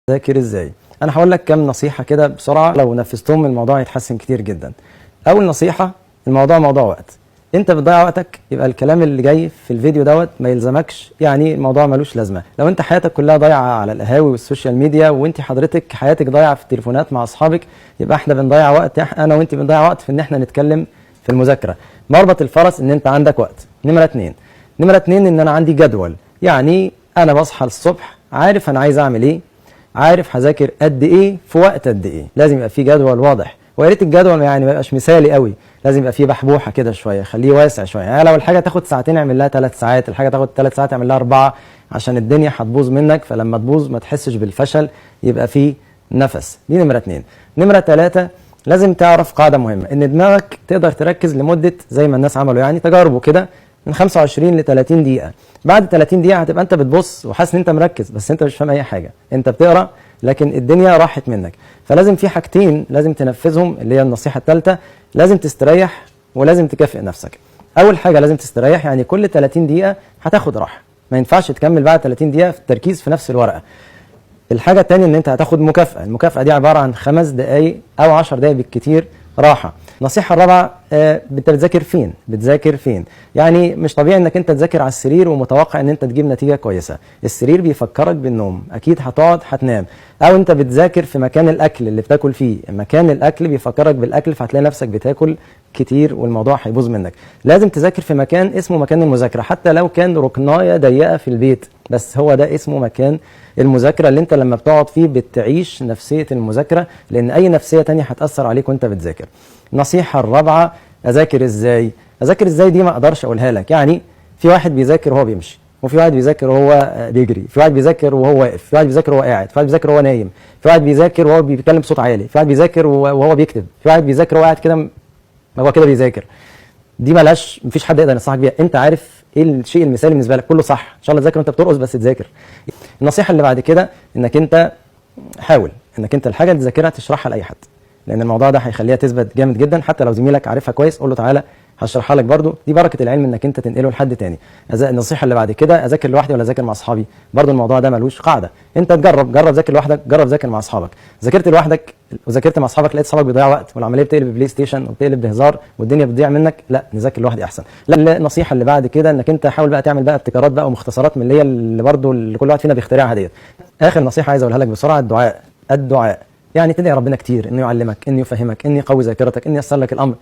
ذاكر ازاي؟ انا هقول لك كام نصيحة كده بسرعة، لو نفذتهم الموضوع هيتحسن كتير جدا. اول نصيحه، الموضوع موضوع وقت. انت بتضيع وقتك، يبقى الكلام اللي جاي في الفيديو دوت ما يلزمكش، يعني الموضوع ملوش لازمه. لو انت حياتك كلها ضايعة على القهاوي وال social media، وانت حضرتك حياتك ضايعة في التليفونات مع اصحابك، يبقى احنا بنضيع وقت، انا وانت بنضيع وقت في ان احنا نتكلم في المذاكره. مربط الفرس ان انت عندك وقت. نمره اتنين ان انا عندي جدول، يعني انا بصحى الصبح عارف انا عايز اعمل ايه، عارف هذاكر قد ايه في وقت قد ايه. لازم يبقى في جدول واضح، ويا ريت الجدول يعني ما يبقاش مثالي قوي، لازم يبقى فيه بحبوحه كده شويه، خليه واسع شويه. يعني لو الحاجة تاخد ساعتين اعمل لها 3 ساعات، الحاجة تاخد 3 ساعات اعمل لها 4، عشان الدنيا هتبوظ منك، فلما تبوظ ما تحسش بالفشل، يبقى فيه نفس. دي نمره 2. نمره 3، لازم تعرف قاعدة مهمه، ان دماغك تقدر تركز لمده، زي ما الناس عملوا يعني تجاربوا كده، من 25 ل 30 دقيقة. بعد 30 دقيقة هتبقى انت بتبص وحاسس ان انت مركز، بس انت مش فاهم اي حاجة، انت بتقرا لكن الدنيا راحت منك. فلازم في حاجتين لازم تنفذهم، اللي هي النصيحة الثالثة، لازم تستريح ولازم تكافئ نفسك. اول حاجة لازم تستريح، يعني كل 30 دقيقة هتاخد راحة، ما ينفعش تكمل بعد 30 دقيقة في التركيز في نفس الورقة. الحاجة التانية ان انت هتاخد مكافأة، المكافأة دي عبارة عن 5 دقايق او 10 دقايق بالكتير راحة. النصيحة الرابعة، انت بتذاكر فين؟ بتذاكر فين؟ يعني مش طبيعي انك انت تذاكر على السرير ومتوقع ان انت تجيب نتيجة كويسة. السرير بيفكرك بالنوم، اكيد هتقعد هتنام. او انت بتذاكر في مكان الاكل اللي بتاكل فيه، مكان الاكل بيفكرك بالاكل، فهتلاقي نفسك بتاكل كتير والموضوع هيبوظ منك. لازم تذاكر في مكان اسمه مكان المذاكرة، حتى لو كان ركناية ضيقة في البيت، بس هو ده اسمه مكان المذاكرة اللي انت لما بتقعد فيه بتعيش نفسية المذاكرة، لان اي نفسية تانية هتأثر عليك وانت بتذاكر. النصيحة الرابعة، اذاكر ازاي؟ اذاكر ازاي دي ما اقدرش اقولها لك، يعني في واحد بيذاكر وهو بيمشي، وفي واحد بيذاكر وهو بيجري، في واحد بيذاكر وهو واقف، في واحد بيذاكر وهو قاعد، في واحد بيذاكر وهو نايم، في واحد بيذاكر وهو بيتكلم بصوت عالي، في واحد بيذاكر وهو بيكتب، في واحد بيذاكر وهو قاعد كده، هو كده بيذاكر. دي ملهاش، مفيش حد يقدر ينصحك بيها، انت عارف ايه الشيء المثالي بالنسبة لك، كله صح، ان شاء الله تذاكر وانت بترقص، بس تذاكر. النصيحة اللي بعد كده، انك انت حاول انك انت الحاجة اللي تذاكرها تشرحها لاي حد، لان الموضوع ده هيخليها تثبت جامد جدا. حتى لو زميلك عارفها كويس قول له تعالى هشرحها لك برضو، دي بركة العلم انك انت تنقله لحد تاني. النصيحة اللي بعد كده، اذاكر لوحدي ولا اذاكر مع اصحابي؟ برضو الموضوع ده ملوش قاعده، انت تجرب، جرب ذاكر لوحدك، جرب ذاكر مع اصحابك. ذاكرت لوحدك وذاكرت مع اصحابك لقيت اصحابك بيضيعوا وقت والعملية بتقلب PlayStation وبتقلب بهزار والدنيا بتضيع منك، لا، نذاكر لوحدي احسن. لا، النصيحة اللي بعد كده، انك انت حاول بقى تعمل بقى ابتكارات بقى ومختصرات من اللي هي اللي برضو اللي كل واحد فينا بيخترعها ديت. اخر نصيحة عايز اقولها لك بسرعه، الدعاء. الدعاء يعني تدعي ربنا كتير انه يعلمك، انه يفهمك، انه يقوي ذاكرتك، انه ييسر لك الامر.